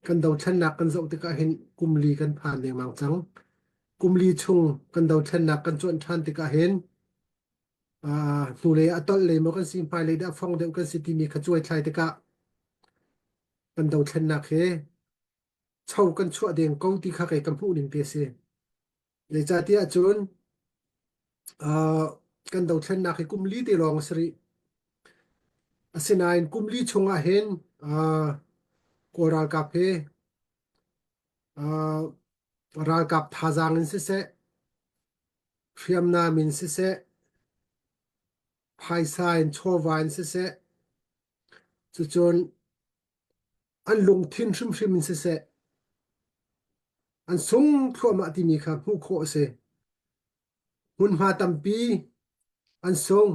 Kan dothlennak kan zoh tikah hin kum li kan phan lengmang cang. Kum li chung kan dothlennak kan cuanh ṭhan tikah hin uh, hnulei a tolh lei maw kan si hmailei dah fong deuh kan si timi kha cuai thlai tikah kan dothlennak hi cho kan chuah deng ko ti kha kei ka hmuh ning te a si. Zeicahtiah cun uh, kan dothlennak hi kum li te lawng a si rih. Asinain kum li chungah hin uh, Kawl ralkap hi uh, ralkap thazaang in siseh, hriamnam in siseh, phaisa in chawva in siseh, cucun an lungthin hrimhrim in siseh, an sung thluahmah timi kha hmuh khawh a si. Hmunhma tampi an sung.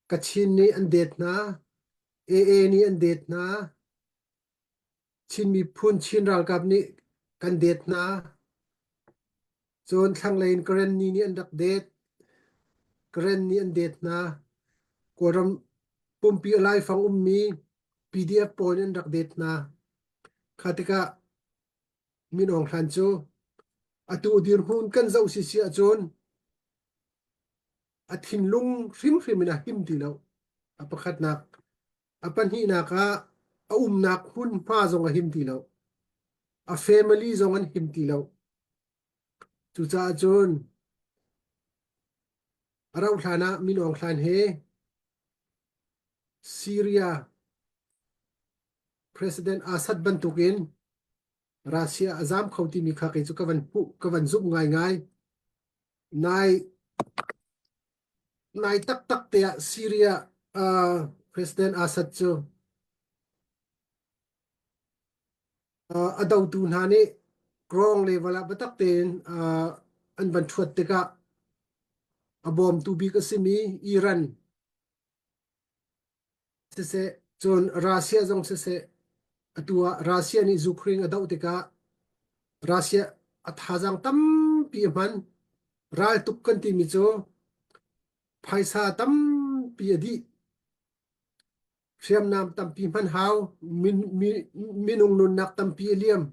Kachin nih an det hna, AA nih an det hna, Chin miphun Chin ralkap nih kan det hna. Cun thlanglei in Karenni nih an rak det. Karenni an det hna. Kawlram pumpi a laifang ummi PDF pawl nih an rak det hna. Kha tikah Min Aung Hlaing cu atu dirhmun kan zoh sisi ahcun a thinlung hrimhrim in a him ti lo. A pakhatnak. A pahnihnak ah a umnak hmunhma zong a him ti lo. A family zong an him ti lo. Cucaah cun a rauh hlan ah Min Aung Hlaing he Syria President Assad bantukin Russia a zaam kho timi kha kei cu ka van hmuh ka van zumh ngaingai. Nai nai taktak te ah Syria uh, President Assad cu uh, a dotu hna nih ground level ah biatak tein uh, an van ṭhuat tikah a bawmtu bik a simi Iran Siseh, cun Russia zong siseh, atu ah Russia nih Ukraine a doh tikah Russia a thazaang tampi a hman. Raltuk kan timi cu phaisa tampi a dih. Hriamnam tampi hman hau, min, mi, minung nunnak tampi a liam.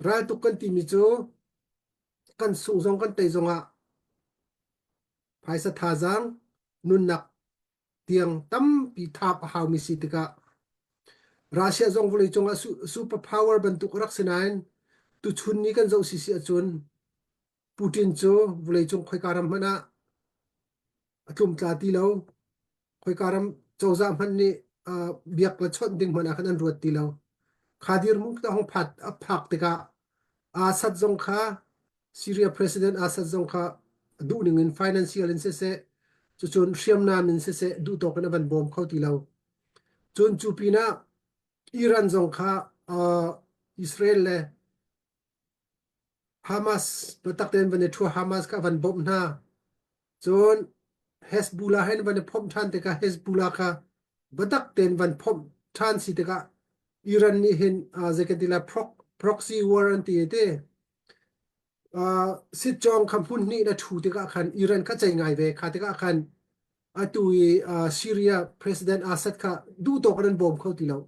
Raltuk kan timi cu kan sungh zong kan tei zongah phaisa thazaang, nunnak tiang tampi thap a haumi si tikah Russia zong vawleicung ah super power bantuk a rak si nain tuchun ni kan zoh sisi ahcun Putin cu vawleicung khoika ram hmanh ah a tlumtla ti lo. Khoika ram cozah hmanh nih uh, biak le chawnh ding hmanh ah khan an ruat ti lo. Kha dirhmun ta hong phat a phak tikah Assad zong kha Syria President Assad zong kha duhning in financial in siseh, cucun hriamnam in siseh duhtawk in a van bawm kho ti lo. Cun cu pinah Iran zong kha uh, Israel le Hamas biatak tein van i ṭhua Hamas kha van bawmh hna. Cun Hezbollah he van i phomh ṭhan tikah Hezbollah kha biatak tein van phomh ṭhan si tikah Iran nih hin uh, zei kan ti lai proxy war an ti te uh, sitcawng kha hmun hnih na ṭhu tikah khan Iran kha cei ngai ve kha tikah khan atu i uh, Syria President Assad kha duh tawk in an bawm kho ti lo.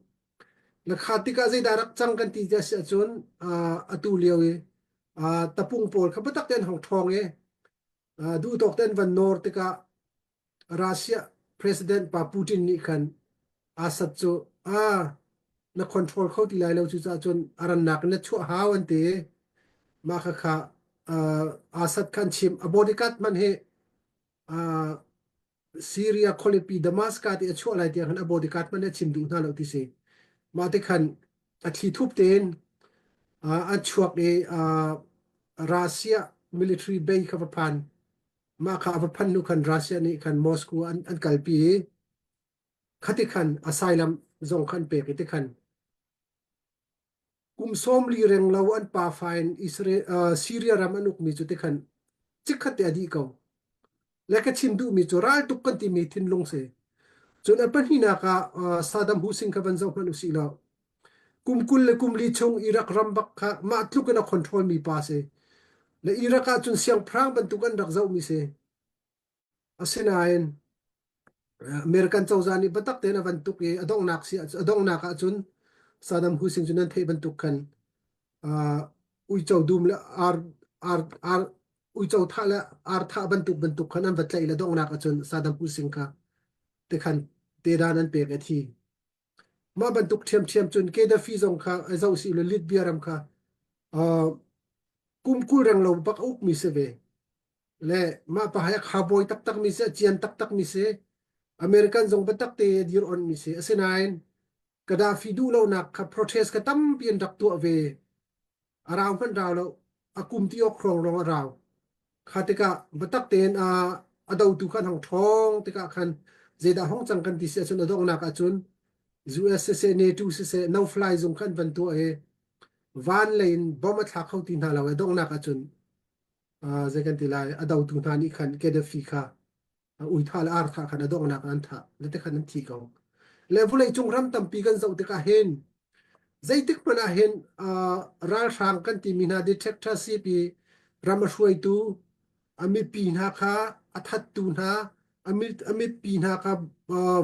Na kha tikah zeidah rak cang kan ti ti ahcun uh, atu lio i uh, tapung pawl kha biatak tein hong ṭhawng i uh, duh tawk tein van nawr tikah Russia President pa Putin nih khan Assad cu ah na control kho ti lai lo cucaah cun a rannak in na chuah hau an ti. Mah kha kha uh, Assad khan chim a bodyguard hmanh hi uh, Syria khualipi Damascus ti a chuah lai tiang khan a bodyguard hmanh a chim duh hna lo ti si. Mah ti khan a thli thup tein uh, an chuak i uh, Russia military bay kha va phan. Mah kha a va phanh hnu khan Russia nih khan Moscow an, an kalpi i khati khan asylum zong khan pek i ti khan kum 40 reng lo an pafa in Israel, uh, Syria ram an ukmi cu tikhan chikkhat te a dih ko. Le ka chim duhmi cu raltuk kan timi thinlung si. Cun a pahnihnak ah uh, Saddam Hussein kha van zoh hmanh usih law kum 20 le kum li chung Iraq ram bak kha mah tluk in a control mi pa si. Le Iraq ah cun siangpahrang bantuk an rak zohmi si. Asinain American cozah nih biatak tein a van tuk i a donghnak si a donghnak ahcun. Saddam Hussein cu nan theih bantuk khan uh, uico dum le ar ar ar uico thah le ar thah bantuk bantuk khan an va tlaih le donghnak ahcun Saddam Hussein kha te khan te dan an pek a thi. Mah bantuk ṭhiamṭhiam cun Gaddafi zong kha a zoh si le Libya ram kha uh, kum 20 reng lo bak a ukmi si ve. Le mah pa hi a khabawi taktakmi si, a cian taktakmi si, American zong biatak te dir onmi si. Asinain Gaddafi duh lonak kha protest kha tampi an rak tuah ve. A rau hmanh rau lo. A kum ti awk hrawng rong a rau. Kha tikah biatak tein a a dotu khan hong ṭhawng tikah khan zeidah hong cang kan ti si ahcun a donghnak ahcun US siseh NATO siseh no fly zung khan van tuah i van lei in bomb a thla kho ti hna lo i donghnak ahcun uh, zei kan ti lai a dotu hna nih khan Gaddafi kha ui thah le ar thah khan a donghnak an thah le te khan an thi ko le vulei cung ram tampi kan zoh tikah hin zeitik hmanh ah hin ralhrang kan timi hna dictatorship i ram a hruaitu a mipi hna kha a thattu hna a mipi hna kha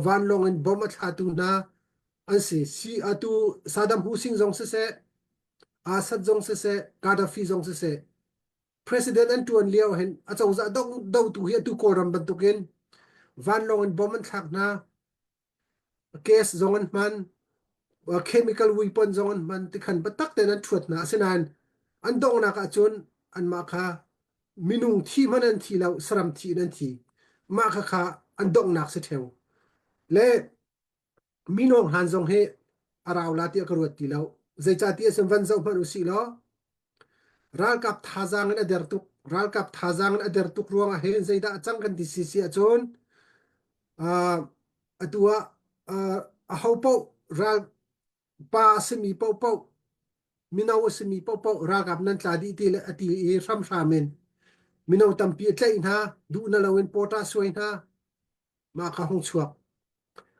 vanlawng in bomb a thlatu hna an si si atu Saddam Hussein zong siseh Assad zong siseh Gaddafi zong siseh President an ṭuan lio hin acozah dotu hi atu Kawlram bantukin vanlawng in bomb an thlak hna, gas zong an hman, chemical weapon zong an hman tikhan biatak tein an ṭhuat hna. Asinain an donghnak ahcun anmah kha minung thi hmanh an thi lo, saram thi in an thi. Mah kha kha an donghnak si ṭheo. Le minung hlan zong hi a rau la tiah ka ruat ti lo. Zeicahtiah cun van zoh hmanh usih law Ralkap thazaang in a der tuk. Ralkap thazaang in a der tuk ruangah hin zeidah a cang kan ti si si ahcun uh, atu ah uh, aho paoh ral pa a simi paohpaoh mino a simi paohpaoh ralkap nan tla dih ti le a ti i hramhram in mino tampi a tlaih hna duh na loin pawṭa suai hna mah kha hung chuak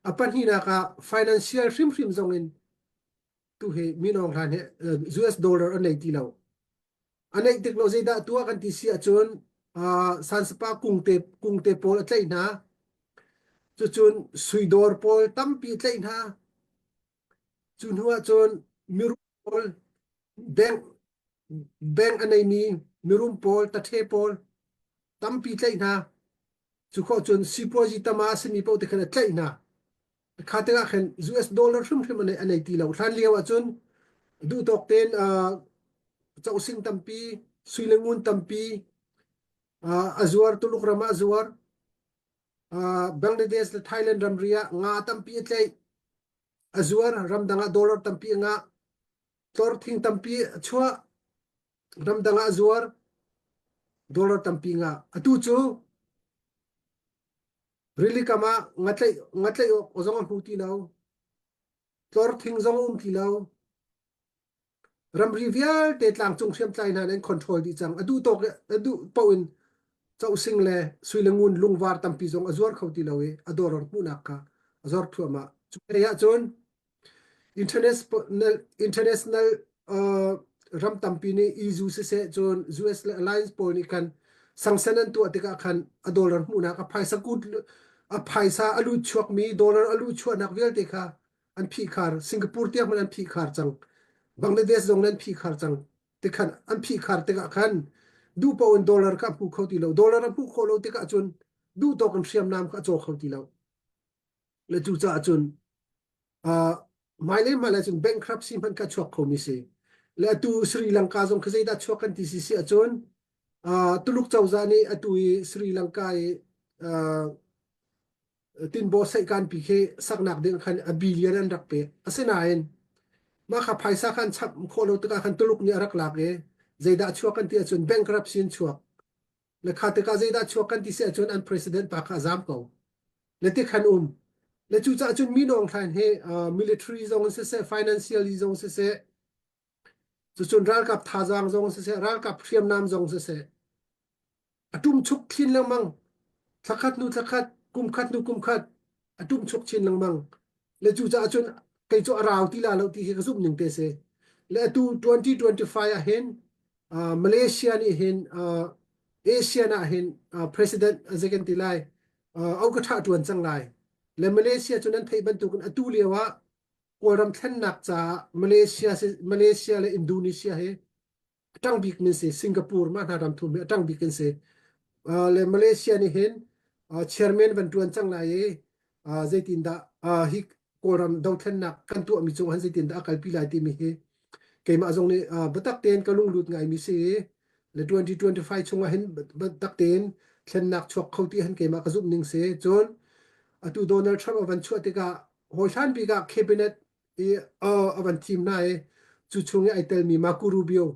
a pahnihnak ah financial hrimhrim zong in tu hi minawng hlan he US dollar an nei ti lo a neih tik lo zeidah tuah kan ti si ahcun sansapa kungte kungte pawl a tlaih hna cucun suidawr pawl tampi a tlaih hna cu hnu ahcun mirum pawl bank bank a neimi mirum pawl tathe pawl tampi tlaih hna cu khawh cun sipuazi tama a simi paoh te khan a tlaih hna Kha tikah khan US dollar hrimhrim a nei ti lo. Hlan lio ahcun duhtawk tein cohsing tampi, sui le ngun tampi a zuar, Tuluk ram ah a zuar. Bangladesh le Thailand ramri ah nga tampi a tlaih. A zuar, ramdang ah dollar tampi a ngah. Tlor thing tampi a chuah, ramdang ah a zuar, dollar tampi ngah. Atu cu Rili kam ah ngatlaih ngatlaih awk zong a hmu ti lo. Tlor thing zong a um ti lo. Ramri vialte tlangcung hriamtlai hna nih an control dih cang. A duh tawk a duh paoh in cohsing le sui le ngun lungvar tampi zong a zuar kho ti lo i a dawr hmuhnak kha a zor thluahmah. Cu hlei ahcun International, international uh, ram tampi nih EU siseh cun US le alliance pawl nih khan sanction an tuah tikah khan a dollar hmuhnak a phaisa kut a phaisa a lut chuakmi dollar a luh chuahnak vialte kha an phihkhar Singapore tiang hmanh an phihkhar cang Bangladesh zong an phihkhar cang tikhan an phihkhar tikah khan duh paoh in dollar kha a hmu kho ti lo dollar a hmuh khawh lo tikah cun duh tawk in hriamnam kha a caw kho ti lo le cucaah cun uh, hmailei hmailei cun bankruptcy hmanh kha chuak khomi si le atu Sri Lanka zong kha zeidah chuak kan ti si si ahcun uh, Tuluk cozah nih atu i Sri Lanka i uh, tinbaw saihkan pi khi saknak ding khan a billion an rak pek asinain mah kha phaisa khan chap khawh lo tikah khan Tuluk nih a rak lak i zeidah chuak kan ti ahcun bankruptcy in chuak le kha tikah zeidah chuak kan ti si ahcun an president pa kha a zam ko le ti khan um le cucaah cun Min Aung Hlaing hi uh, military zong in siseh financially zong siseh cucun ralkap thazaang zong siseh ralkap hriamnam zong siseh a tum chuk chin lengmang thlakhat hnu thlakhat kum khat hnu kum khat a tum chuk chin lengmang le cucaah cun kei cu a rau ti la lo ti hi ka zumh ning te si le atu 2025 ah hin uh, Malaysia nih hin uh, ASEAN ah hin uh, president zei kan ti lai uh, au ka ṭha ṭuan cang lai le Malaysia cu nan theih bantukin atu lio ah. Kawlram thlennak caah Malaysia Malaysia le Indonesia hi a ṭang bik min si Singapore mah hna ram thum hi a ṭang bik in si. Le Malaysia nih hin chairman van ṭuan cang lai i zeitindah hi Kawlram dothlennak kan tuahmi cung han zeitindah a kalpi lai timi hi keimah zong nih biatak tein ka lunglut ngaimi si i le 2025 chungah hin biatak tein thlennak chuak kho ti han keimah ka zumh ning si. Cun atu Donald Trump a van chuah tikah hawi hlan bik ah cabinet i a van thim hna i cu chung i ai telmi Marco Rubio.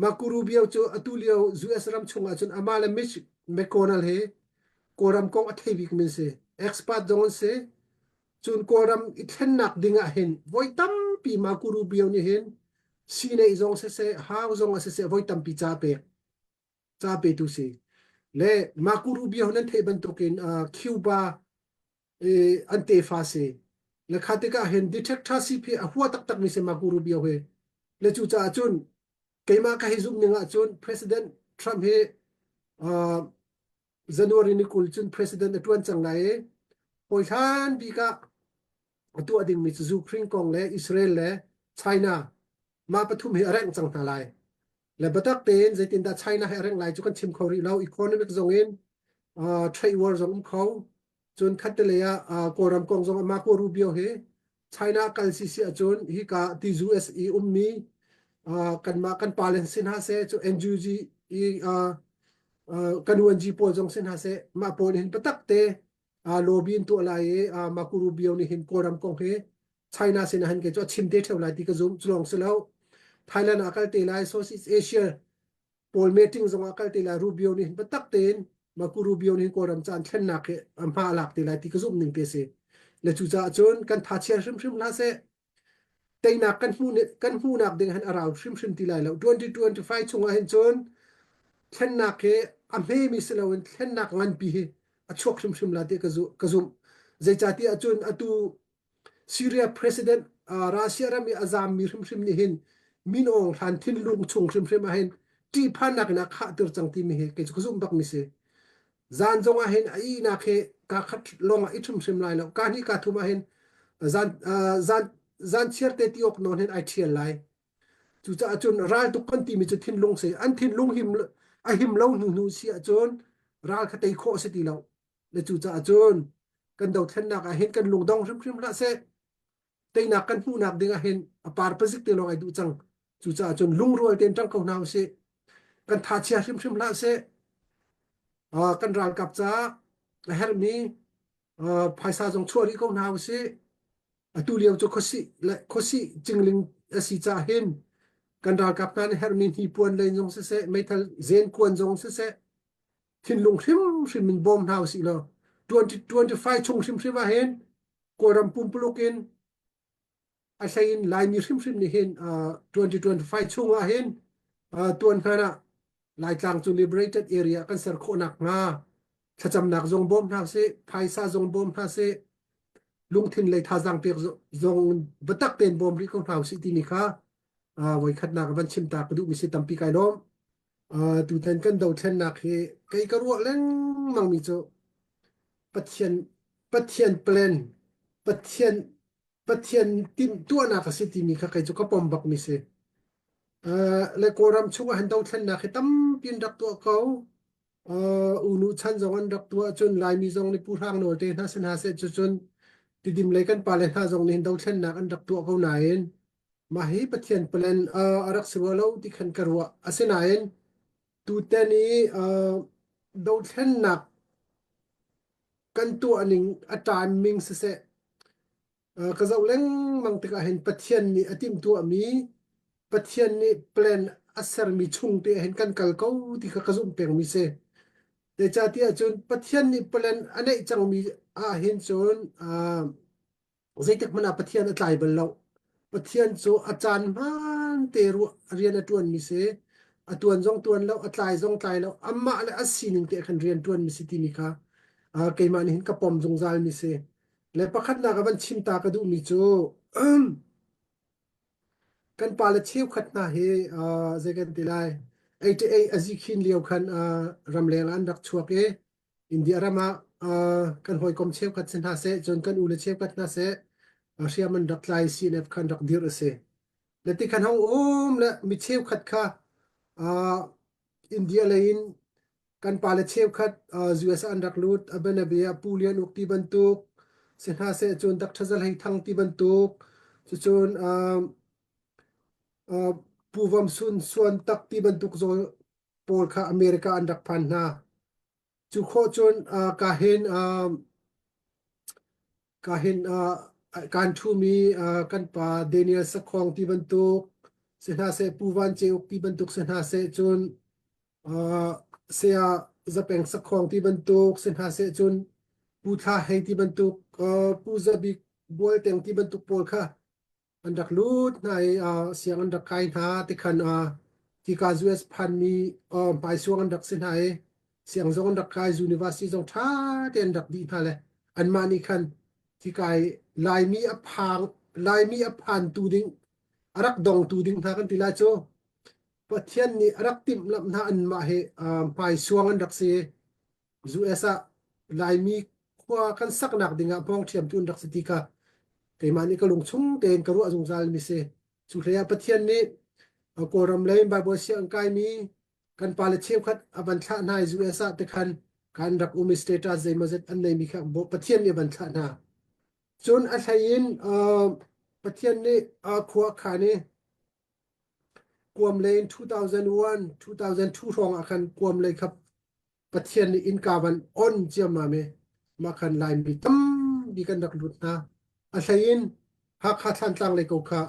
Marco Rubio cu atu lio US ram chung ahcun amah le Mitch McConnell hi Kawlram kong a thei bik min si. Expert zong an si. Cun Kawlram i thlennak ding ah hin voi tampi Marco Rubio nih hin sii zong siseh, hau zong ah siseh voi tampi ca pek ca petu si. Le Marco Rubio nan theih bantukin uh, Cuba i an tefa si. Le kha tikah hin dictatorship hi a hua taktak mi si Marco Rubio hi. Le cucaah cun keimah ka hei zumh ning ahcun President Trump hi uh, January ni 20 cun president a ṭuan cang lai i hawi hlan bik ah a tuah dingmi cu Ukraine kong le Israel le China mah pathum hi a rengh cang hna lai. Le biatak tein zeitindah China hi a rengh lai cu kan chim kho rih lo. Economic zong in uh, trade war zong um kho. Cun khattelei ah uh, Kawlram kong zong Marco Rubio hi China kal si si ahcun hika ti US i ummi uh, kanmah kan pa le sin hna seh cu NUG i uh, uh, kan UNG pawl zong sin hna seh mah pawl hin patak te uh, lobby in tuah lai i uh, Marco Rubio nih hin Kawlram kong hi China sin ah hin kei cu a chim te theu lai ti ka zum cu lawng si lo Thailand ah kal te lai Southeast Asia pawl meeting zong ah kal te lai Rubio nih hin biatak tein Marco Rubio nih Kawlram caan thlennak hi a hma a lak te lai ti ka zumh ning te si. Le cucaah cun kan tha chia hrimhrim hlah seh. Teinak kan hmuh kan hmuhnak ding han a rau hrimhrim ti lai lo. 2025 chungah hin cun thlennak hi a hmemi si loin thlennak nganpi hi a chuak hrimhrim la ti ka zumh. Zeicahtiah cun atu Syria president Russia ram i a zaammi hrimhrim nih hin Min Aung Hlaing thinlung chung hrimhrim ah hin ṭihphannak in a khahter cang timi hi kei cu ka zumh bakmi si. Zan zong ah hin a ihnak hi kaa khat lawng ah i hrimhrim lai lo. Kaa hnih kaa thum ah hin zan zan zan chiarte ti awk nawn hin ai ṭhial lai. Cucaah cun raltuk kan timi cu thinlung si. An thinlung him a him lo hnu hnu si ahcun ral kha tei khawh a si ti lo. Le cucaah cun kan dothlennak ah hin kan lungdong hrimhrim hlah seh. Teinak kan hmuhnak ding ah hin a par pazik te lawng ai duh cang. Cucaah cun lungrual tein ṭang ko hna usih. Kan tha chia hrimhrim hlah seh. Uh, kan ralkap caah a herhmi uh, phaisa zong chuah rih ko hna usih. Atu lio cu khuasih le khuasih cingling a si caah hin kan ralkap hna nih herhmi hnipuan lei zong siseh, meithal zen kuan zong siseh, thinlung hrimhrim in bawm hna usih law 2025 chung hrimhrim ah hin Kawlram pumpuluk in a hlei in Laimi hrimhrim nih hin uh, 2025 chung ah hin uh, tuan hlan ah Laitlang cu liberated area kan ser khawh nak hnga thlacamnak zong bawm hna sih phaisa zong bawm hna sih lungthin lei thazaang pek zong biatak tein bawm rih ko hna usih timi kha uh, voikhatnak van chim ta ka duhmi si tampi kai lawm. Uh, tutan kan dothlennak hi kei ka ruah lengmang mi cu Pathian Pathian plan Pathian Pathian timhtuahnak a si timi kha kei cu ka pom bak mi si. Uh, le Kawlram chungah han dothlennak hi tampi in rak tuah ko. Uh, unu chan zong an rak tuah cun Laimi zong nih Pu Hrang Nawl te hna sin hna seh cucun Tidim lei kan pale hna zong nih dothlennak an rak tuah ko nain Mah hi Pathian plan uh, a rak si rua lo ti khan ka ruah. Asinain tutan i uh, dothlennak kan tuah ning a timing siseh uh, ka zoh lengmang tikah hin Pathian nih a timhtuahmi Pathian nih plan a sermi chung te hin kan kal ko ti kha ka zumh pengmi si. Zeicahtiah cun Pathian nih plan a neih cangmi ah hin cun uh, Zeitik hmanh ah Pathian a tlai bal lo. Pathian cu a caan hmaan te rian a ṭuanmi si. A ṭuan zong ṭuan lo, a tlai zong tlai lo. Amah le a sining te khan rian ṭuanmi si timi kha keimah nih hin ka pom zungzalmi si. Le pakhatnak ah van chim ta ka duhmi cu kan pale cheukhat hna hi zei kan ti lai 88 a zikhin lio khan ramleng ah an rak chuak i India ram ah uh, kan hawikom cheukhat si hna seh, cun kan ule cheukhat hna seh, Hriam an rak tlai CNF khan rak dirh a si. Le ti khan hong um le mi cheukhat kha India lei in kan pale cheukhat US ah an rak lut. A bianabia Pu Lian Uk ti bantuk si hna seh cun Dr. Zal Hei Thang ti bantuk cucun Pu Vam Sun Suan Tak ti bantuk zawl pawl kha America an rak phan hna. Cu khawh cun ka hin ka hin kan ṭhumi kan pa Daniel Sakhong ti bantuk si hna seh Pu Van Ceuk ti bantuk si hna seh cun saya Zapeng Sakhong ti bantuk si hna seh cun Pu Thla Hei ti bantuk Pu Za Bik Bualteng ti bantuk pawl kha an rak lut hna i siang an rak kai hna tikhan hika US phanmi hmaisuang an rak si hna i siang zong an rak kai university zong ṭha tein an rak dih hna le anmah nih khan hika i Laimi a phang Laimi a phantu ding a rak dongtu ding hna kan ti lai cu Pathian nih a rak timhlamh hna anmah hi hmaisuang an rak si i US ah Laimi khua kan saknak ding ah hmawngṭhiamtu an rak si ti kha keimah nih ka lungchung tein ka ruah zungzal mi si. Cu hlei ah Pathian nih Kawlram lei Bible sianginn kaimi kan pale cheukhat a van thlah hna i US ah te khan kan rak um i status zeimawzet an neimi kha Pathian nih a van thlah hna. Cun a hlei in Pathian nih khua a khan i kuam lei in 2001, 2002 hrawng ah khan kuam lei kha Pathian nih innka van on ciammam i mah khan Laimi tampi kan rak lut hna. A hlei in Hakha Thlantlang lei ko kha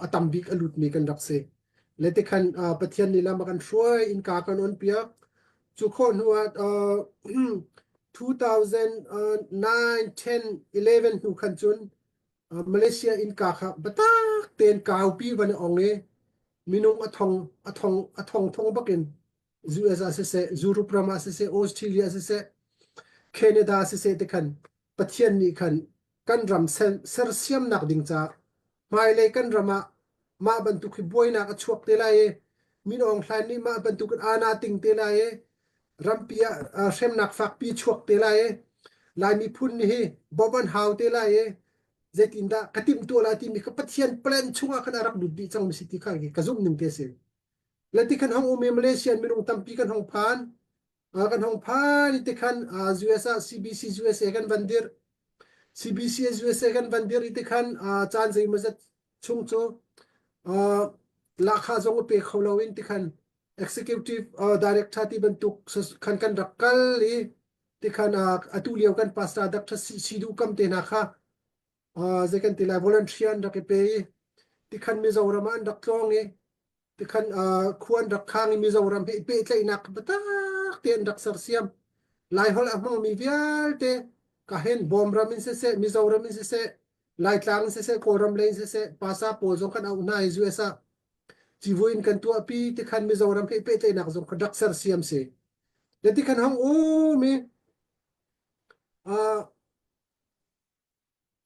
a tam bik a lutmi kan rak si. Le tikhan Pathian nih lam a kan hruai, innka kan on piak. Cu khawh hnu ah 2009, 10, 11 hnu khan cun Malaysia innka kha biatak tein kaupi van i ong i minung a thong a thong a thong thong bakin US ah siseh, Europe ram ah siseh, Australia siseh, Canada siseh te khan Pathian nih khan kan ram sersiamnak ding caah hmailei kan ram ah mah bantuk hi buainak a chuak te lai i Min Aung Hlaing nih mah bantuk in ana ting te lai i rampi ah hremnak fakpi chuak te lai i Lai miphun nih hi bawmh an hau te lai i zeitindah ka timhtuah lai timi kha Pathian plan chungah khan a rak lut dih cang mi si ti kha ka zumh ning te a si. Le ti kan hong um i Malaysia minung tampi kan hong phan. Kan hong phan i tikhan US ah CBC USA kan van dirh. CBC USA kan van dirh i tikhan caan zeimawzat chung cu lahkhah zong a pe kho lo in tikhan executive director ti bantuk khan kan rak kal i tikhan atu lio kan pastor Dr. Sidu Kam te hna kha zei kan ti lai volunteer an rak i pe i tikhan Mizoram ah an rak tlawng i tikhan khua an rak khang i Mizoram he i pehtlaihnak biatak te an rak sersiam. Laiholh a hmangmi vialte ka hen Bawmram in siseh, Mizoram in siseh, Laitlang in siseh, Kawlram lei in siseh, pasa pawl zong kan auh hna i US ah civui in kan tuahpi tikhan Mizoram he i pehtlaihnak zong kha rak sersiam si. Le tikhan hong um i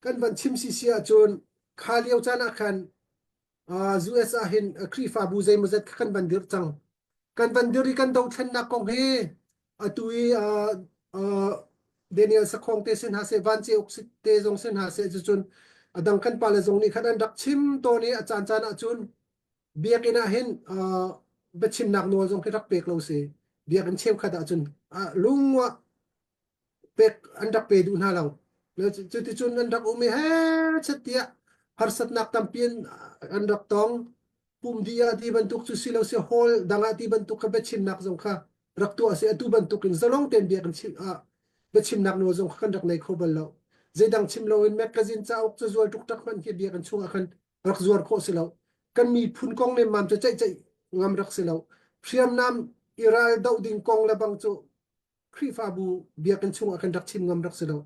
kan van chim sisi ahcun kha lio caan ah khan US ah hin Khrihfabu zeimawzat kha kan van dirh cang. Kan van dirh i kan dothlennak kong hi atu i Daniel Sakhong te sin hna seh, Van Ceuk te zong sin hna seh cucun a dang kan pale zong nih khan an rak chim tawn i a caan caan ahcun biakinn ah hin biachimnak nawl zong khi rak pek lo si. Biakinn cheukhat ahcun lungah pek an rak pe duh hna lo. Cuticun an rak um i he chet tiah harsatnak tampi an rak tong. Pum dih ah ti bantuk cu si lo si hall dang ah ti bantuk kha biachimnak zong kha rak tuah si atu bantuk in zalong tein bia kan chim ah biachimnak nawl zong kha kan rak nei kho bal lo. Zeidang chim loin magazine cauk cazual ṭukṭak hmanh khi bia kan chungah khan rak zuar khawh si lo. Kan miphun kong nemmam cu ceih ceih ngam rak si lo. Hriamnam i ral doh ding kong le bang cu Khrihfabu biakinn chungah kan rak chim ngam rak si lo.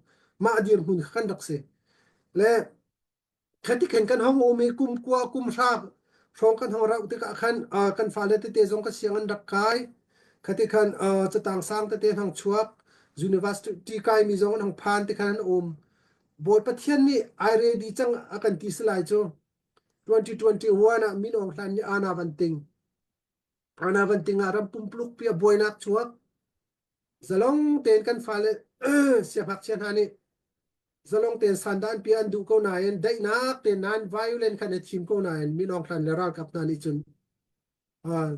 Mah dirhmun kha kan rak si. Le khatikhen kan hong um i kum kua kum hra hrawng kan hong rauh tikah khan kan fale tete zong ka siang an rak kai. Khatikhan catang sang tete an hong chuak. University kai mi zong an hong phan tikhan an um. Bawi Pathian nih ai ready cang a kan ti salai cu. 2021 ah Min Aung Hlaing nih ana van ting. Ana van ting ah ram pumpuluk pi a buainak chuak. Zalong tein kan fale siangngakchia hna nih. Zalong tein sandan pi an duh ko nain daihnak tein non violent khan i thim ko nain Min Aung Hlaing le ralkap hna nih cun uh,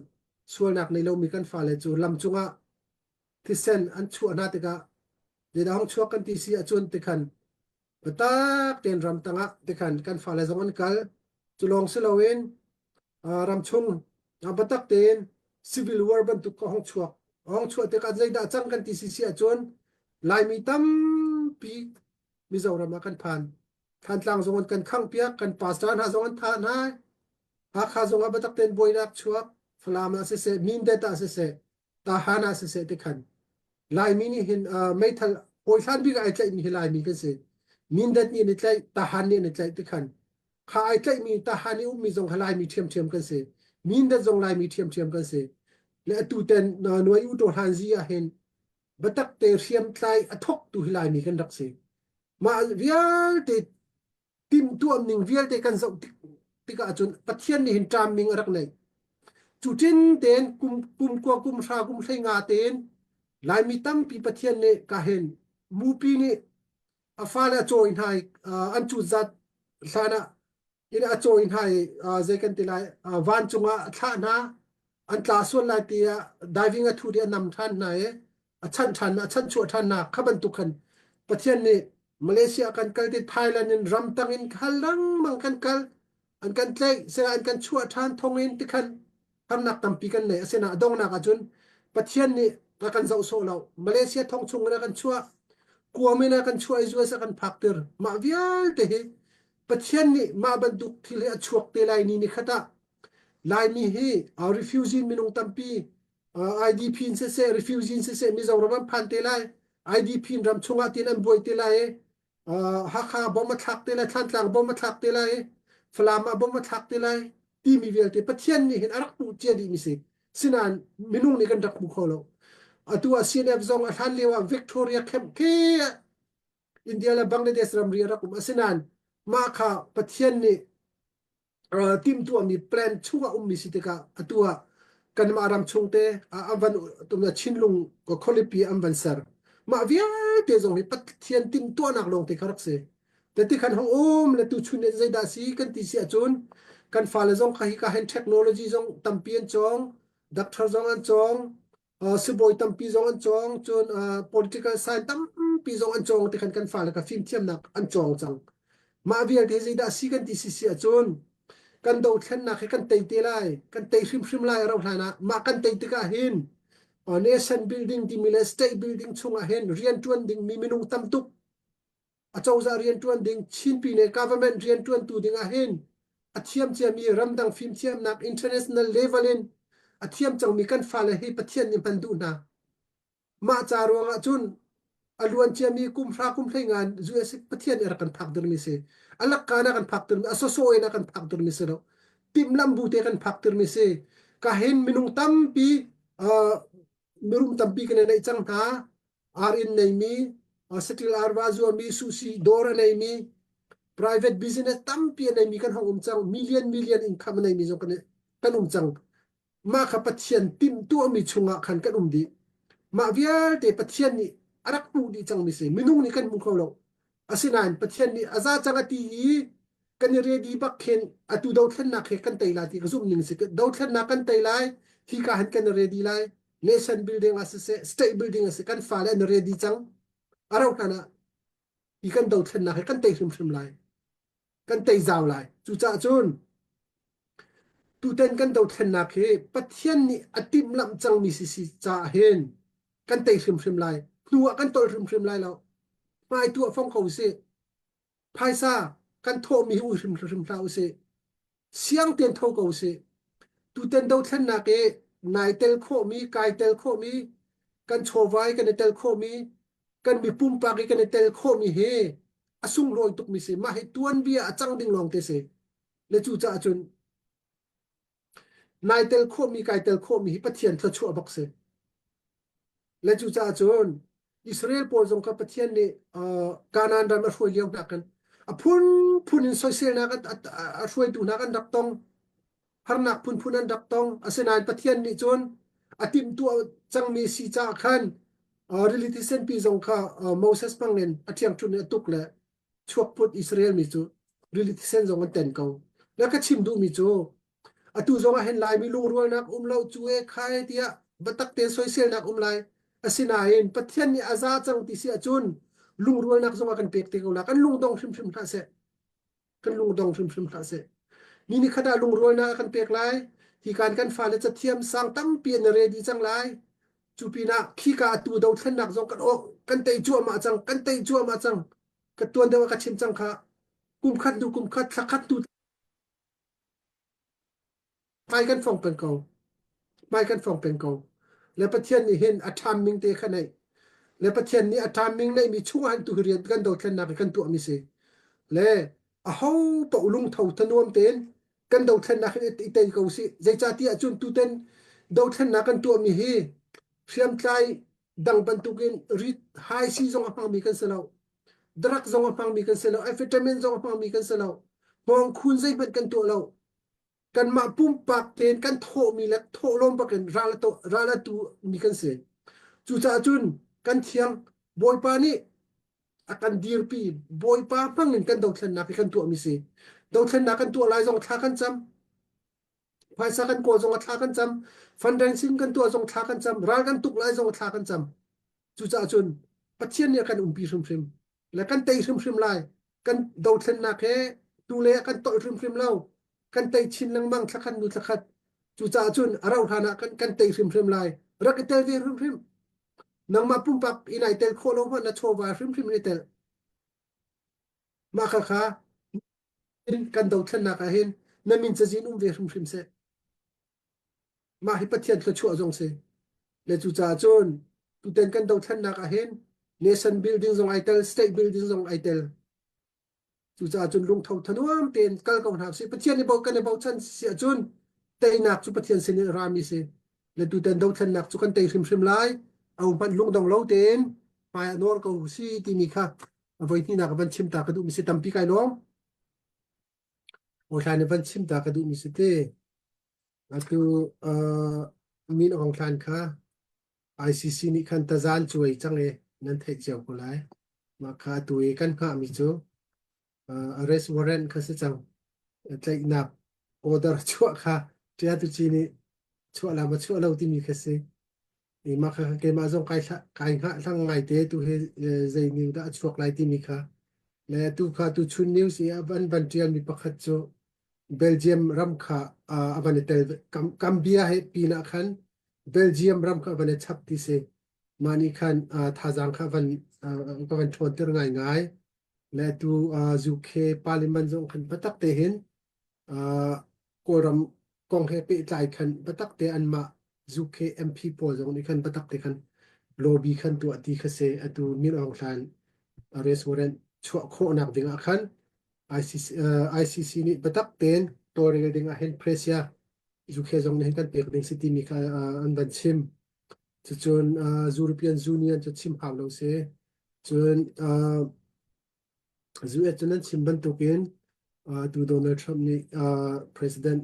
sualnak nei lomi kan fale cu lam cungah thisen an chuah hna tikah zeidah hong chuak kan ti si ahcun tikhan biatak tein ramtang ah tikhan kan fale zong an kal. Cu lawng si loin uh, ramchung uh, biatak tein civil war bantuk ka hong chuak. Hong chuah tikah zeidah cang kan ti si si ahcun Laimi tampi Mizoram ah kan phan. Thantlang zong an kan khangh piak, kan pastor hna zong an thah hna. Hakha zong ah biatak tein buainak chuak, Falam ah siseh, Mindat ah siseh, Tahan ah siseh tikhan Laimi nih hin uh, meithal hawihlan bik ah ai tlaihmi hi Laimi kan si. Mindat nih an i tlaih, Tahan nih an i tlaih tikhan kha ai tlaihmi Tahan i ummi zong kha Laimi ṭhiamṭhiam kan si. Mindat zong Laimi ṭhiamṭhiam kan si. Le atu ten uh, Nuai U To Hlan Zi ah hin biatak te hriamtlai a thawktu hi Laimi kan rak si. Mah vialte timhtuah ning vialte kan zoh tik tikah cun Pathian nih hin ṭam ning a rak neih. Cu tin tein kum kum kua kum hra kum hlei nga tein Laimi tampi Pathian nih ka hin mupi nih a fale a cawi hna i an cut zat hlan ah in a cawi hna i zei kan ti lai vancung ah a thlah hna an tla sual lai ti ah diving a thu i a nam ṭhan hna i a chanh ṭhan a chanhchuah ṭhan hna kha bantuk khan Pathian nih Malaysia kan kal ti Thailand in ramtang in hal lengmang kan kal an kan tlaih seh an kan chuah ṭhan thong in tikhan harnak tampi kan nei asinain a donghnak ahcun Pathian nih a kan zoh sawh lo Malaysia thong chung in a kan chuah kuam in a kan chuah i US a kan phakter mah vialte hi Pathian nih mah bantuk thil hi a chuak te lai ni ni khat ah Laimi hi refugee minung tampi IDP in siseh refugee in siseh Mizoram an phan te lai IDP in ram chungah tin an buai te lai Hakha bom a thlak te lai Thlantlang bom a thlak te lai Falam ah bom a thlak te lai timi vialte Pathian nih hin a rak hmuh cia dih mi si sinain minung nih kan rak hmu kho lo atu ah CNF zong a hlan lio ah Victoria camp ke India le Bangladesh ramri a rak um asinain mah kha Pathian nih timhtuahmi plan chungah ummi si tikah atu ah kanmah ram chung te an van tumna Chinlung khualipi an van ser mah vialte zong hi Pathian timhtuahnak lawng te kha rak si te khan hong um le tu chun in zeidah si kan ti si ahcun kan fale zong kha hi ka hen technology zong tampi an cawng doctor zong an cawng sibawi tampi zong an cawng cun political science tampi zong an cawng ti khan kan fale kha fimthiamnak an cawng cang mah vialte zeidah si kan ti si si ahcun kan dothlennak hi kan tei te lai kan tei hrimhrim lai ro hlan ah mah kan tei tikah hin nation building timi le state building chungah hin riantuan dingmi minung tam tuk acozah rianṭuan ding Chin Pine government rianṭuantu ding ah hin a thiam ciami ramdang fimthiamnak international level in a thiam cangmi kan fale hi Pathian nih hman duh hna. Mah ca ruangah cun a luan ciami kum hra kum hlei ngan US Pathian nih a rak kan phak dirmi si. A lakka na kan phak dirmi, a sawsawh in a kan phak dirmi si lo. Timhlamh bu te kan phak dirmi si. Ka hin minung tampi uh, mirum tampi kan i neih cang hna. Ar inn neimi, saṭil arva zuarmi, sushi dawr a neimi, private business tampi a neimi kan hong um cang. Million million income a neimi zong kan, kan um cang. Mah kha Pathian timhtuahmi chungah khan kan um dih. Mah vialte Pathian nih a rak hmuh dih cangmi si. Minung nih kan hmu kho lo. Asinain Pathian nih a za cang a ti i kan i ready bak khin atu dothlennak he kan tei lai ti ka zumh ning si. Dothlennak kan tei lai, hi ka han kan i ready lai. Nation building ah siseh, state building ah siseh, kan fale an ready cang. A rauh hlan ah hi kan dothlennak hi kan tei hrimhrim lai. Kan tei zau lai. Cucaah cun tutan kan dothlennak hi Pathian nih a timhlamh cangmi si si caah hin kan tei hrimhrim lai. Hnu ah kan tolh hrimhrim lai lo. Hmai tu ah fong ko usih. Phaisa kan thawhmi hi ui hrimhrim hlah usih. Siang tein tho ko usih. Tutan dothlennak i nai tel khawhmi, kai tel khawhmi, kan chawva i kan i tel khawhmi, kan mi pumpak i kan i tel khawhmi hi a sunglawi tukmi si. Mah hi tuanbia a cang ding lawng te si. Le cucaah cun nai tel khawhmi, kai tel khawhmi hi Pathian thluachuah bak si. Le cucaah cun Israel pawl zong kha Pathian nih uh, Kanaan ram a hruai lio hna khan a phunphun in soiselnak a hruaitu hna kan rak tong. Harnak phunphun an rak tong. Asinain Pathian nih cun a timhtuah cangmi si caah khan uh, rili thisen pi zong kha uh, Moses hmang in a ṭhiangṭhunh in a tuk le. Chuakput Israel mi cu rili thisen zong an ten ko. Na ka chim duhmi cu atu zong ah hin Laimi lungrualnak um lo cu e kha e tiah biatak tein soiselnak um lai. Asinain Pathian nih a za cang ti si ahcun lungrualnak zong a kan pek te ko la. Kan lungdong hrimhrim hlah seh. Kan lungdong hrimhrim hlah seh. Ni ni khat ah lungrualnak a kan pek lai. Hi kan kan fale cathiam sang tampi an ready cang lai. Cu pinah khika atu dothlennak zong kan awh kan tei cuahmah cang kan tei cuahmah cang. Ka tuan deuh ah ka chim cang kha. Kum khat hnu kum khat thla khat hnu hmai kan fong peng ko. Hmai kan fong peng ko. Le Pathian nih hin a ṭhaming te kha neih. Le Pathian nih a ṭhaming neihmi chungah hin tu hi rian kan dothlennak hi kan tuahmi si. Le aho paoh lungtho thanuam tein kan dothlennak hin i tei ko sih. Zeicahtiah cun tuten dothlennak kan tuahmi hi hriamtlai dang bantukin rit hai si zong a hmangmi kan si lo. Drug zong a hmangmi kan si lo. Amphetamine zong a hmangmi kan si lo. Hmawngkhun zeihmanh kan tuah lo. Kanmah pumpak tein kan thawhmi le thawhlawm bakin ral a ral a tu mi kan si. Cucaah cun kan thiang Bawipa nih a kan dirpi Bawipa hmang in kan dothlennak hi kan tuahmi si. Dothlennak kan tuah lai zong thla kan cam. Phaisa kan kawl zong a thla kan cam. Fundraising kan tuah zong thla kan cam. Ral kan tuk lai zong thla kan cam. Cucaah cun Pathian nih a kan umpi hrimhrim. Le kan tei hrimhrim lai. Kan dothlennak he tule a kan tolh hrimhrim lo. Kan tei chin lengmang thlakhat nu thlakhat. Cucaah cun a rauh hlan ah kan, kan tei hrimhrim lai. Rak i tel ve hrimhrim. Nangmah pumpak in ai tel khawh lo hmanh na chawva hrimhrim in i tel. Mah kha kha kan dothlennak ah hin na min cazin um ve hrimhrim seh. Mah hi Pathian thluachuah zong si. Le cucaah cun tuten kan dothlennak ah hin nation building zong ai tel, state building zong ai tel. Cucaah cun lungtho thanuam tein kal ko hna usih. Pathian i bo kan i bochan si ahcun teinak cu Pathian sin in a rami si. Le tutan dothlennak cu kan tei hrimhrim lai. Au hmanh lungdong lo tein hmai ah nawr ko si timi kha a voi hnihnak van chim ta ka duhmi si tampi kai lawm. Awhlan i van chim ta ka duhmi si te. Atu uh, Min Aung Hlaing kha ICC nih khan tazan cuai cang i nan theih cio ko lai. Mah kha atu i kan hngahmi cu uh, arrest warrant kha si cang. Tlaihnak order chuah kha Ṭiatuci nih chuah la ma chuah lo timi kha si. I mah kha keimah zong kai kai hngah hlang ngai te tu hi zei new dah a chuak lai timi kha. Le tu kha tu chun news i a van van ṭialmi pakhat cu Belgium ram kha a van i tel Gambia he pinah khan Belgium ram kha a van i chap ti si. Mah nih khan thazaang kha van ka van ṭhawnter ngaingai. Le tu UK Parliament zong khan biatak te hin Kawlram kong he pehtlai khan biatak te anmah UK MP pawl zong nih khan biatak te khan lobby khan tuah ti kha si. Atu Min Aung Hlaing arrest warrant chuah khawhnak ding ah khan ICC, ICC nih biatak tein tawlrel ding ah hin Presia UK zong nih hin kan pek ding si timi kha an van chim. Cucun European Union cu chim hau lo si. Cun US cu nan chim bantukin tu Donald Trump nih president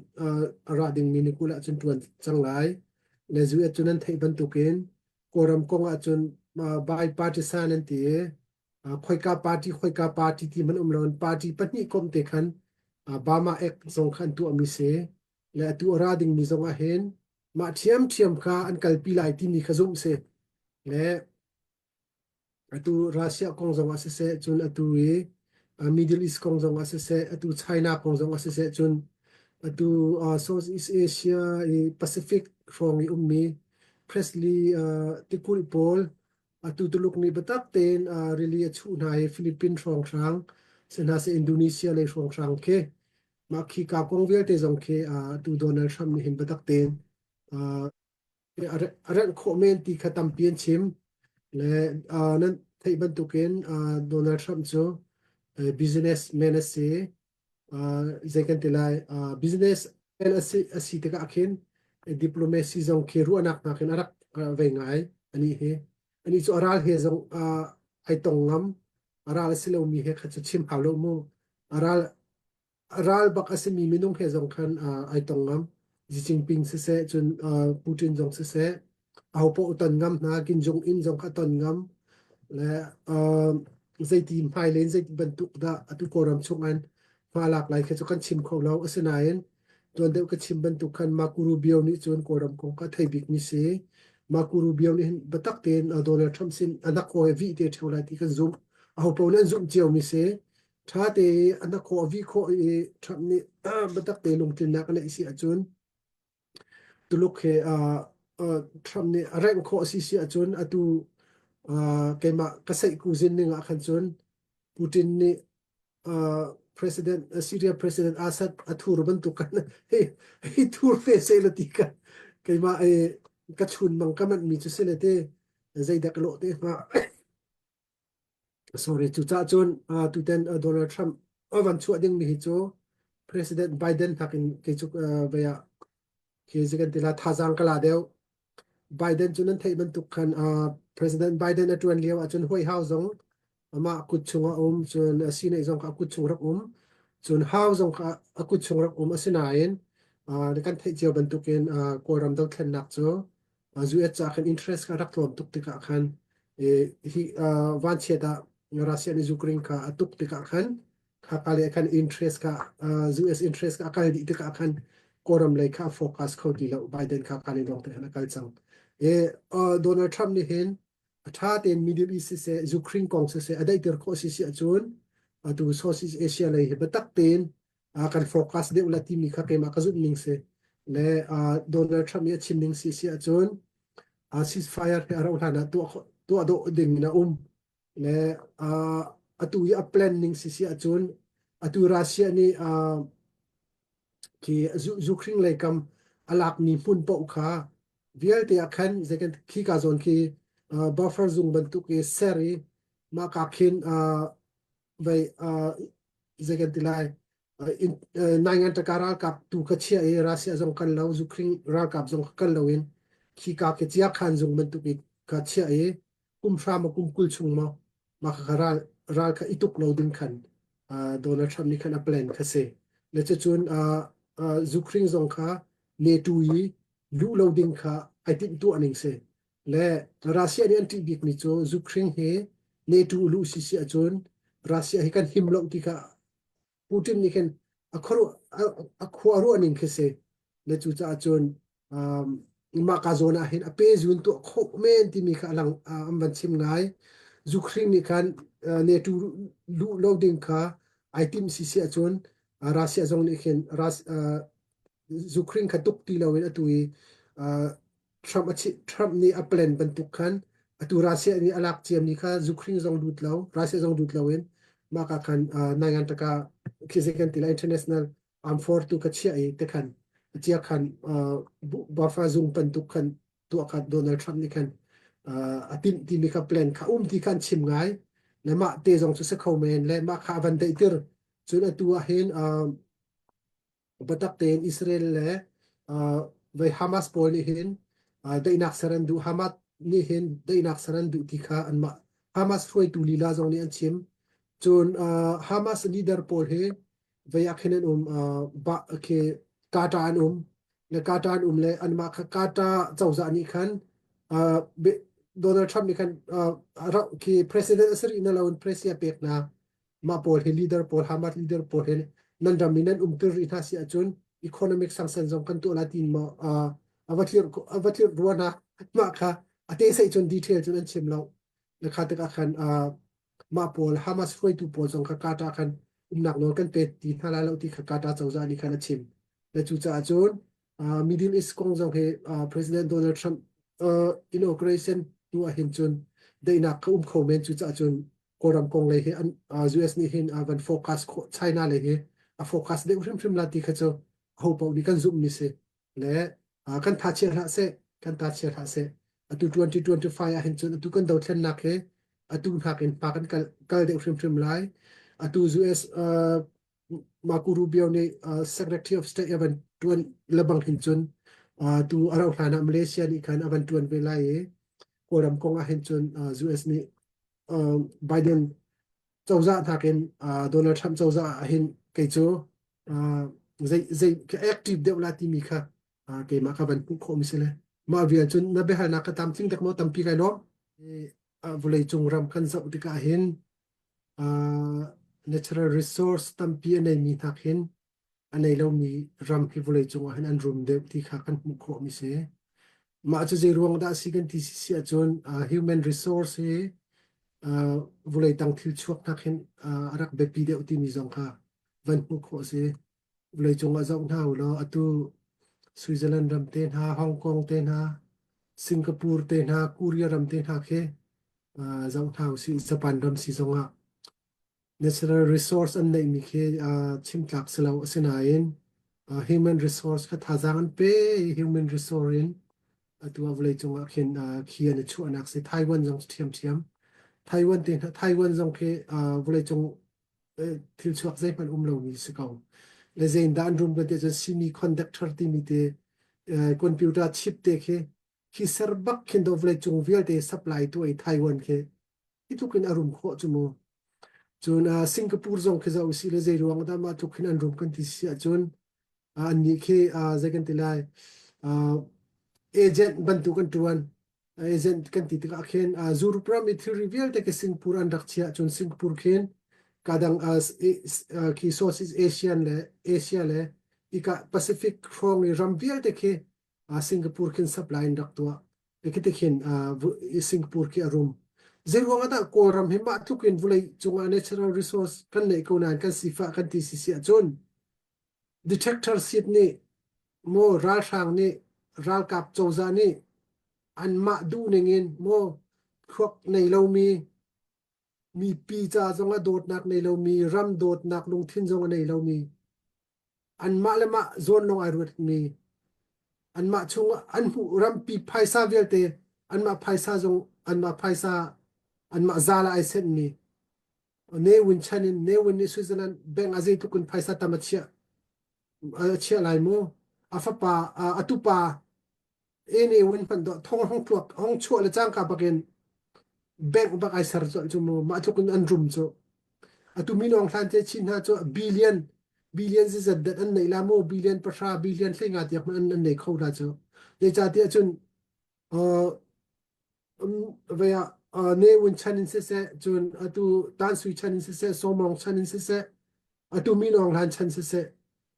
a ra dingmi ni kul ahcun ṭuan cang lai. Le US cu nan theih bantukin Kawlram kong ahcun bipartisan an ti i khoika party khoika party ti hmanh um loin party pahnih komh te khan Burma Act zong kha an tuahmi si. Le atu a ra dingmi zong ah hin mah ṭhiamṭhiam kha an kalpi lai timi kha zumh si. Le atu Russia kong zong ah siseh, cun atu i Middle East kong zong ah siseh, atu China kong zong ah siseh, cun atu Southeast Asia i Pacific hrawng i ummi Presley tikulh pawl atu Tuluk nih biatak tein rili a chuh hna i Philippines hrawnghrang si hna seh Indonesia lei hrawnghrang khi mah khi ka kong vialte zong khi atu Donald Trump nih hin biatak tein a remh khawh men ti kha tampi an chim. Le nan theih bantukin Donald Trump cu business man a si. Zei kan ti lai business man a si, a si tikah khin diplomacy zong khi ruahnak hna khin a rak vei ngai ani hi. Ani cu a ral he zong ai tong ngam. A ral a si lomi he kha cu chim hau lo mu. A ral ral bak a simi minung he zong khan ai tong ngam. Xi Jinping siseh, cun Putin zong siseh, ahopaoh ton ngam hna, Kim Jong Un zong kha ton ngam. Le. Zeiti hmailei in zeiti bantuk dah atu Kawlram chung an hma lak lai khi cu kan chim kho lo. Asinain tuan deuh ka chim bantuk khan Marco Rubio nih cun Kawlram kong kha a thei bikmi si. Marco Rubio nih hin biatak tein Donald Trump sin a hnakhaw he vih te ṭheo lai ti kan zumh. Aho paoh nih an zumh ciomi si. Ṭha te i a hnakhaw a vih khawh i Trump nih biatak te lungtlinnak a neih si ahcun Tuluk he Trump nih a rengh khawh a si si ahcun atu keimah ka seihkuzin ning ah khan cun Putin nih President Syria President Assad a thur bantuk kan hei hei thur te seh la ti ka keimah ka chun mang ka manh mi cu si le te zeidah ka lawh te hnga. Sorry, cucaah cun tutan Donald Trump a van chuah dingmi hi cu President Biden nakin kei cu vei ah khi zei kan ti la thazaang ka la deuh. Biden cu nan theih bantuk khan President Biden a ṭuan lio ahcun White House zong amah kut chungah a um, cun Senate zong kha a kut chung rak um, cun House zong kha a kut chung rak um. Asinain kan theih cio bantukin Kawlram dothlennak cu US caah khan interest kha rak tlawm tuk tikah khan hi vanchiat ah Russia nih Ukraine kha a tuk tikah khan khaka le khan interest kha US interest kha a kal dih tikah khan Kawlram lei kha a focus kho ti lo. Biden kha ka le lawng te khan a kal cang. E Donald Trump nih hin a ṭha tein Middle East siseh Ukraine kong siseh a daihter khawh si si ahcun atu Southeast Asia lei hi biatak tein kan focus deuh la timi kha keimah ka zumh ning si le Donald Trump nih a chim ning si si ahcun ceasefire hi a rauh hlan ah tuah tuah dawh ding in a um le atu i a plan ning si si ahcun atu Russia nih khi Ukraine lei kam a lakmi hmun paoh kha vialte ah khan zeikan khi ka zawn khi buffer zung bantuk i ser i mah ka khin vei zei kan ti lai naingan taka ralkap tu kha chia i Russia zong kal lo Ukraine ralkap zong kal lo in khi ka ke chia khan zung bantuk i ka chia i kum hra ma kum 20 chung ma ma kha ral ral kha i tuk lo ding khan Donald Trump nih khan a plan kha si le cun Ukraine zong kha NATO i luh lo ding kha ai timh tuah ning si. Le Russia nih an ṭih bikmi cu Ukraine hi NATO luh si si ahcun Russia hi kan him lo ti kha Putin nih khin a khuaruah a khua ruah ning khi si. Le cucaah cun um, mah ka zawn ah hin a pe zun tuah khawh men timi kha alang an van chim ngai. Ukraine nih khan NATO luh lo ding kha ai tim si si ahcun Russia zong nih khin Ukraine kha tuk ti loin atu i Trump a Trump nih a plan bantuk khan atu Russia nih a lak ciami kha Ukraine zong lut lo Russia zong lut loin mah ka khan naingan taka khi zei kan ti lai international armed force tu kha chiah i te khan chia khan buffer zung bantuk khan tuah kha Donald Trump nih khan a timh timi kha plan kha um ti khan chim ngai le mah te zong cu si kho men le mah kha a van daihtir cun atu ah hin Biatak tein Israel le vei Hamas pawl nih hin daihnak ser an duh. Hamas nih hin daihnak ser an duh ti kha anmah Hamas hruaitu lila zong nih an chim. Cun Hamas leader pawl hi vei ah khin an um ba khi Qatar an um le Qatar an um le anmah kha Qatar cozah nih khan Donald Trump nih khan khi president a si rih na lo in president a pek hna. Mah pawl hi leader pawl Hamas leader pawl hi nan ram i nan umter rih hna si ahcun economic sanction zong kan tuah lai tiin maw a va tlirh a va tlirh rua hna mah kha a te sei cun detail cun an chim lo le kha tikah khan mah pawl Hamas hruaitu pawl zong kha Qatar khan umnak nawl kan pe ti hna lai lo ti kha Qatar cozah nih khan a chim le cucaah cun Middle East kong zong hi President Donald Trump inauguration hnu ah hin cun daihnak kha um kho men cucaah cun Kawlram kong lei hi an US nih hin a van focus khawh China lei hi a focus deuh hrimhrim la ti kha cu ho paoh nih kan zumh mi si le kan tha chia hlah seh kan ta chia hlah seh atu 2025 ah hin cun atu kan dothlennak hi atu hnakin hma kan kal kal deuh hrimhrim lai atu US Marco Rubio nih Secretary of State a van tuan lebang hin cun tu a rauh hlan ah Malaysia nih khan a van tuan ve lai i Kawlram kong ah hin cun US nih Biden cozah nakin Donald Trump cozah ah hin kei cu zei zei active deuh la timi kha keimah ka van hmuh khawh mi si le mah vial cun na biahalnak ka tam tling dek maw tampi kai lawm vawlei cung ram kan zoh tikah hin. Natural resource tampi a neimi hna khin a nei lomi ram hi vawleicung ah hin an rum deuh ti kha kan hmuh khawhmi si. Mah cu zei ruang dah a si kan ti si ahcun human resource hi vawlei tang thil chuak hna khin a rak biapi deuh timi zong kha van hmuh khawh a si. Vawleicung ah zoh hna u law atu Switzerland ram te hna, Hong Kong te hna, Singapore te hna, Korea ram te hna khi zoh hna usih. Japan ram si zongah natural resource an neihmi khi chim tlak si lo. Asinain human resource kha thazaang an pe i human resource in atu ah vawleicung ah khin khi an i chuahnak si. Taiwan zong ṭhiamṭhiam. Taiwan te hna Taiwan zong khi vawleicung thil chuak zeihmanh um lomi si ko. Le zeidah an rum kan ti ahcun semiconductor timi te computer chip te khi khi ser bak khin do vawleicung vialte supply tuah i Taiwan khi hi tluk in a rum khawh cu mu. Cun Singapore zong khi zoh usih le zei ruang dah mah tluk hin an rum kan ti si ahcun annih khi zei kan ti lai agent bantuk an ṭuan. Agent kan ti tikah khin Europe ram i thilri vialte khi Singapore an rak chiah cun Singapore khin kadang khi Southeast Asian le Asia le ika Pacific hrawng i ram vialte khi Singapore khin supply in rak tuah. Khi khin Singapore khi a rum. Zeiruang ah dah Kawlram hi mah tluk in vawlei cungah natural resource kan neih ko nain kan sifah kan ti si ahcun detector seat nih maw ralhrang nih ralkap cozah nih anmah duhning in maw thluak nei lomi mipi ca zong ah dawtnak nei lomi ram dawtnak lungthin zong a nei lomi anmah le mah zawn lawng ai ruatmi anmah chung an hmuh rampi phaisa vialte anmah phaisa zong anmah phaisa anmah zal ah ai senhmi Ne Win chan in Ne Win nih Switzerland bank ah zeitluk in phaisa tam a chiah a chiah lai mu a fapa a tupa E Ne Win hmanh dawh thong hong tluak hong chuah le cangka bakin bank bak ai ser colh cu mu mah tluk in an rum cu atu minong hlan te chin hna cu billion billion zizat dat an nei la mu billion pahra billion hleinga tiang hmanh an nei kho la cu zeicahtiah cun vei ah Ne Win chan in siseh cun atu Tan Sui chan in siseh Sawmawng chan in siseh atu Min Aung Hlaing chan siseh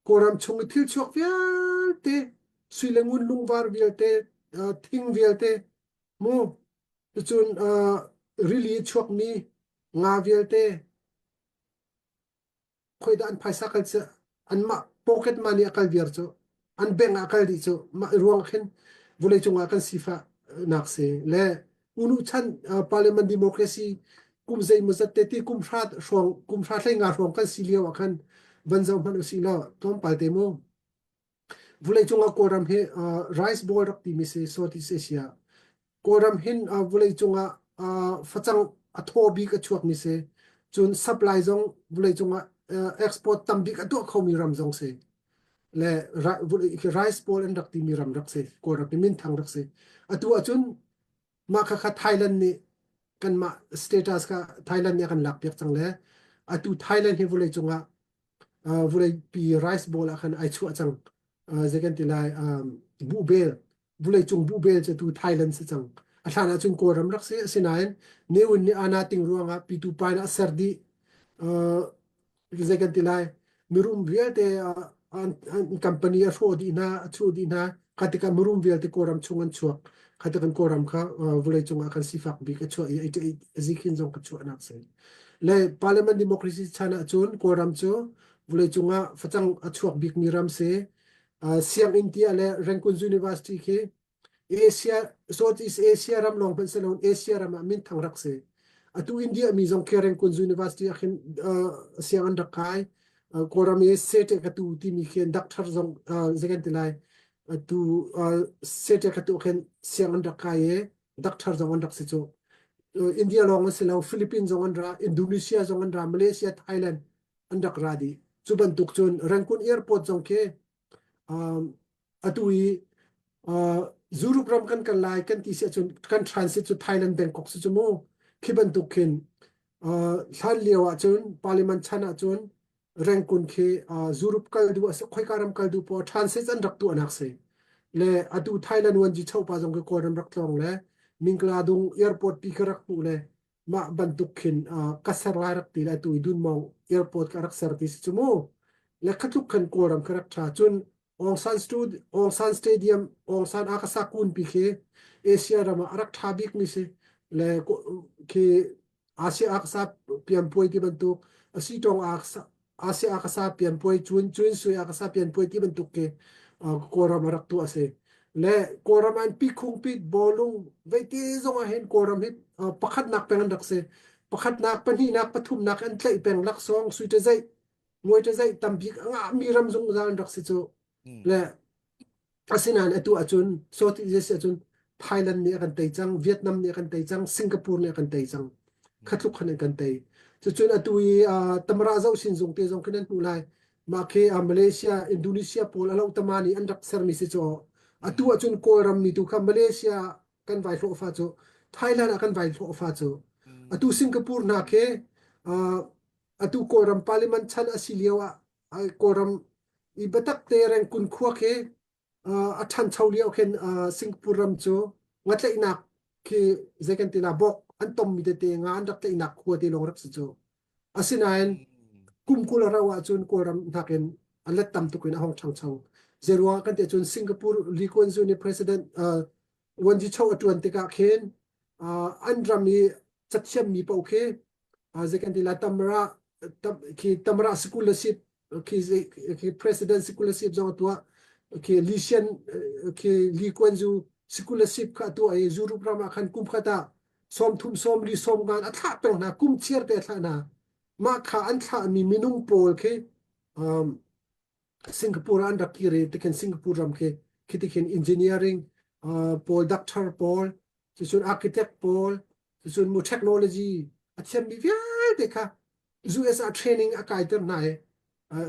Kawlram chung i thil chuak vialte sui le ngun lungvar vialte thing vialte mu cun rili chuakmi nga vialte Khoidah an phaisa kal cu anmah pocket money a kal viar cu an bank ah a kal dih cu mah ruang khin vawleicung ah kan sifah nak si le unu chan parliament democracy kum zeimawzat te ti kum hra hrawng kum hra hlei nga hrawng kan si lio ah khan van zoh hmanh usih law tlawmpal te mu Vawleicung ah Kawlram hi rice bowl rak timi si Southeast Asia. Kawlram hin vawleicung ah facang a thaw bik a chuakmi si. Cun supply zong vawleicung ah export tam bik a tuah khomi ram zong si. Le rice bowl an rak timi ram rak si. Kawlram hi minthang rak si. Atu ahcun mah khakha Thailand nih kanmah status kha Thailand nih a kan lakpiak cang le atu Thailand hi vawleicung ah vawleipi rice bowl ah khan ai chuah cang. Zei kan ti lai buhbel vawleicung buhbel cu tu Thailand si cang. A hlan ahcun Kawlram rak si asinain Ne Win nih ana ting ruangah pitu pain a ser dih. Zei kan ti lai mirum vialte an company a hrawh dih hna a chuh dih hna kha tikah mirum vialte Kawlram chung an chuak kha tikah Kawlram kha vawleicung ah kan sifak bik a chuah i azikhin zong ka chuahnak si le parliament democracy chan ahcun Kawlram cu vawleicung ah facang a chuak bikmi ram si sianginn tiah le Rangoon University khi Asia Southeast Asia ram lawng hmanh si loin Asia ram ah minthang rak si. Atu India mi zong khi Rangoon University ah khin siang an rak kai. Kawlram i sete ka tu timi khi doctor zong zei kan ti lai atu sete ka tu khin siang an rak kai i doctor zong an rak si cu. India lawng an si lo, Philippines zong an ra, Indonesia zong an ra, Malaysia, Thailand an rak ra dih. Cu bantuk cun Rangoon Airport zong khi atu i Europe ram kan kal lai kan ti si ahcun kan transit cu Thailand Bangkok si cu mu khi bantuk khin hlan lio ahcun parliament chan ahcun Rangoon khi Europe kal duh a si khoika ram kal duh poah transit an rak tuahnak si le atu Thailand wan ji chopa zong khi Kawlram rak tlawng le Mingla dung airport pi ka rak hmuh le Mah bantuk khin ka ser lai rak ti lai tu i Dunmawng airport ka rak ser ti si cu mu. Le khatluk khan Kawlram ka rak ṭha. Cun Aung San Stu Aung San Stadium Aung San Akasa kunpi khi Asia ram ah a rak ṭha bikmi si. Le khi Asia Akasa pianpuai ti bantuk asi tong Asia Akasa pianpuai cun cun sui Akasa pianpuai ti bantuk khi Kawlram a rak tuah a si. Le Kawlram an pikhung pit bawlung veite zong ah hin Kawlram hi pakhatnak peng an rak si. Pakhatnak, pahnihnak, pathumnak an tlaih peng laksawng sui ṭazeih muai ṭazeih tambik a ngahmi ram zungzal an rak si cu. Le asinain atu ahcun Southeast Asia ahcun Thailand nih a kan tei cang, Vietnam nih a kan tei cang, Singapore nih a kan tei cang. Khatluk khan an kan tei. Cucun atu i Tamara zoh sin zung te zong khin an hmuh lai. Mah khi Malaysia, Indonesia pawl a lo tama nih an rak sermi si cu. Atu ahcun Kawlram mi tu kha Malaysia kan vai hlawhfa cu Thailand ah kan vai hlawhfa cu. Atu Singapore hna khi atu Kawlram parliament chan a si lio ah Kawlram i biatak te Rengkun khua khi a ṭhancho lio khin Singapore ram cu ngatlaihnak khi zei kan ti la bawk an tommi tete nga an rak tlaihnak khua te lawng rak si cu. Asinain kum 20 a rauh ahcun Kawlram nakin a let tam tuk in a hong ṭhangcho. Zeiruangah kan ti ahcun Singapore Lee Kuan Yew nih president Wan Ji Cho a ṭuan tikah khin an ram i cathiammi paoh khi zei kan ti la Tamara khi Tamara scholarship khi khi president scholarship zong a tuah khi Lee Hsien khi Lee Kuan Yew scholarship kha a tuah i Europe ram ah khan kum khat ah 30 sawm li sawm ngan a thlah peng hna kum chiar te a thlah hna mah kha an thlahmi minung pawl khi um, Singapore an rak kir i tikhin Singapore ram khi khi tikhin engineering uh, pawl doctor pawl cucun architect pawl cucun mu technology a thiammi vialte kha US ah training a kaiter hna i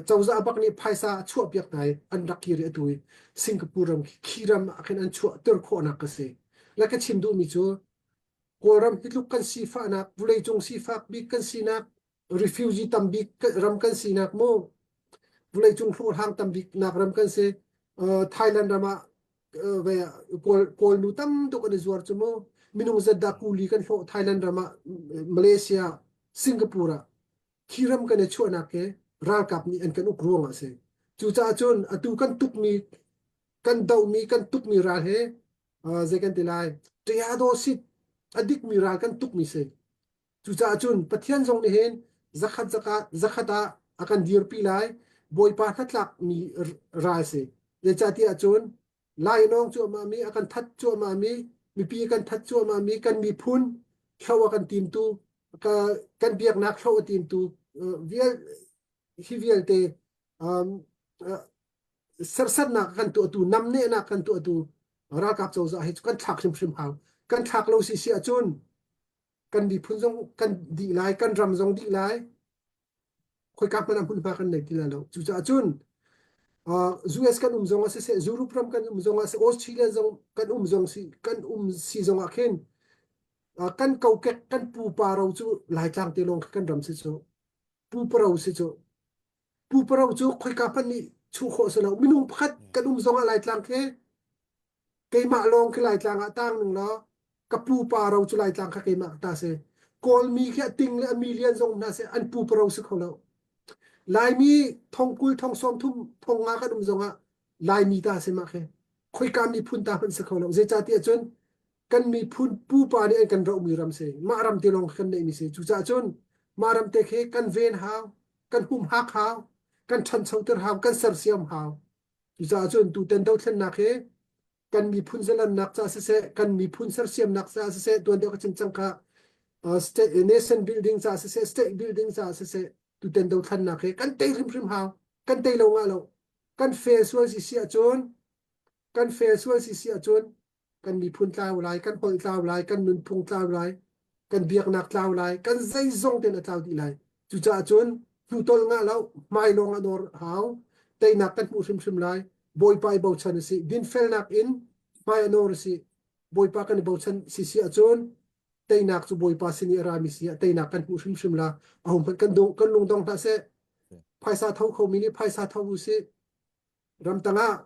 cozah bak nih phaisa a chuahpiak hna i an rak kir i atu i Singapore ram khi khi ram ah khin an chuahter khawhnak ka si. Le ka chim duhmi cu Kawlram hi tluk kan sifahnak vawleicung sifak bik kan sinak refugee tam bik ram kan sinak mu vawleicung hlawhhlang tam bik nak ram kan si. Thailand ram ah ve kawl kawl nu tam tuk an i zuar cu mu minung zat dah kuli kan hlawh Thailand ram ah Malaysia Singapore ah khi ram kan i chuahnak ke ralkap nih an kan uk ruang ah si cucaah cun atu kan tukmi kan dohmi kan tukmi ral he zei kan ti lai ṭiado sit a dikmi ral kan tukmi si Cucaah cun Pathian zong nih hin zakhat zakhat zakhat ah a kan dirpi lai. Bawipa hnatlakmi ral si. Zeicahtiah cun lainawng cuahmahmi, a kan that cuahmahmi, mipi kan that cuahmahmi, kan miphun hloh a kan timtu, kan biaknak hloh a timtu vial hi vialte um, serhsatnak kan tuahtu, namnehnak kan tuahtu ralkap cozah hi cu kan thlak hrimhrim hau. Kan thlak lo si si ahcun kan miphun zong kan dih lai kan ram zong dih lai khoika hmanh ah hmunhma kan nei ti lai lo cucaah cun US kan um zong ah siseh Europe ram kan um zong ah siseh Australia zong kan um zong si kan um si zong ah khin kan kokek kan pupa ro cu Laitlang te lawng kan ram si cu pupa ro si cu pupa ro cu khoika hmanh nih chuh khawh si lo minung pakhat kan um zong ah Laitlang khi Keimah lawng khi Laitlang ah tang ning law ka pupa ro cu Laitlang kha keimah ta si. Kawlmi khi a ting le a million zong hna seh an pupa ro si kho lo. Laimi thong 20 thong 30 thong nga kan um zongah Laimi ta si mah khi. Khoika miphun ta hmanh si kho lo. Zeicahtiah cun kan miphun pupa nih an kan rohmi ram si. Mah ram te lawng kan neihmi si. Cucaah cun mah ram te khi kan ven hau, kan humhak hau, kan ṭhanchoter hau, kan sersiam hau. Cucaah cun tutan dothlennak hi kan miphun zalannak ca siseh, kan miphun sersiamnak ca siseh, tuan deuh ka chim cang kha state nation building ca siseh, state building ca siseh, tutan dothlennak hi kan tei hrimhrim hau. Kan tei lo ngah lo. Kan fail sual si si ahcun, kan fail sual si si ahcun kan miphun tlau lai, kan holh tlau lai, kan nunphung tlau lai, kan biaknak tlau lai, kan zeizong tein a tlau dih lai. Cucaah cun hnutol ngah lo, hmai lawng a nawr hau, teinak kan hmuh hrimhrim lai. Bawipa i bochan a si. Dinfelnak in hmai a nawr a si. Bawipa kan i bochan si si ahcun teinak cu Bawipa sin i a rami si ah teinak kan hmuh hrimhrim la. Ahohmanh kan dong kan lungdong hlah seh. Phaisa tho khomi nih phaisa tho u sih. Ramtang ah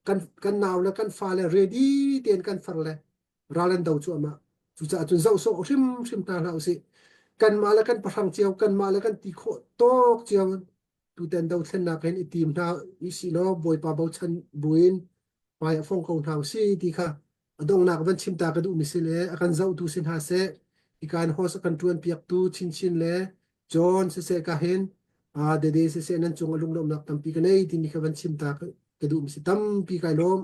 kan kan nau le kan fale ready tein kan far le ral an do cuahmah. Cucaah cun zoh sawh hrimhrim hna hlah usih. Kanmah le kan pahrang cio, kanmah le kan ti khawh tawk cio tutan dothlennak hin i tim hna usih law Bawipa bochan buin hmai a fong ko hna usih ti kha a donghnak van chim ta ka duhmi si le a kan zohtu si hna seh hika in host a kan ṭuan piaktu chinchin le John siseh ka hin Dede siseh nan cung a lunglawmhnak tampi ka nei timi kha van chim ta ka duhmi si tampi kai lawm.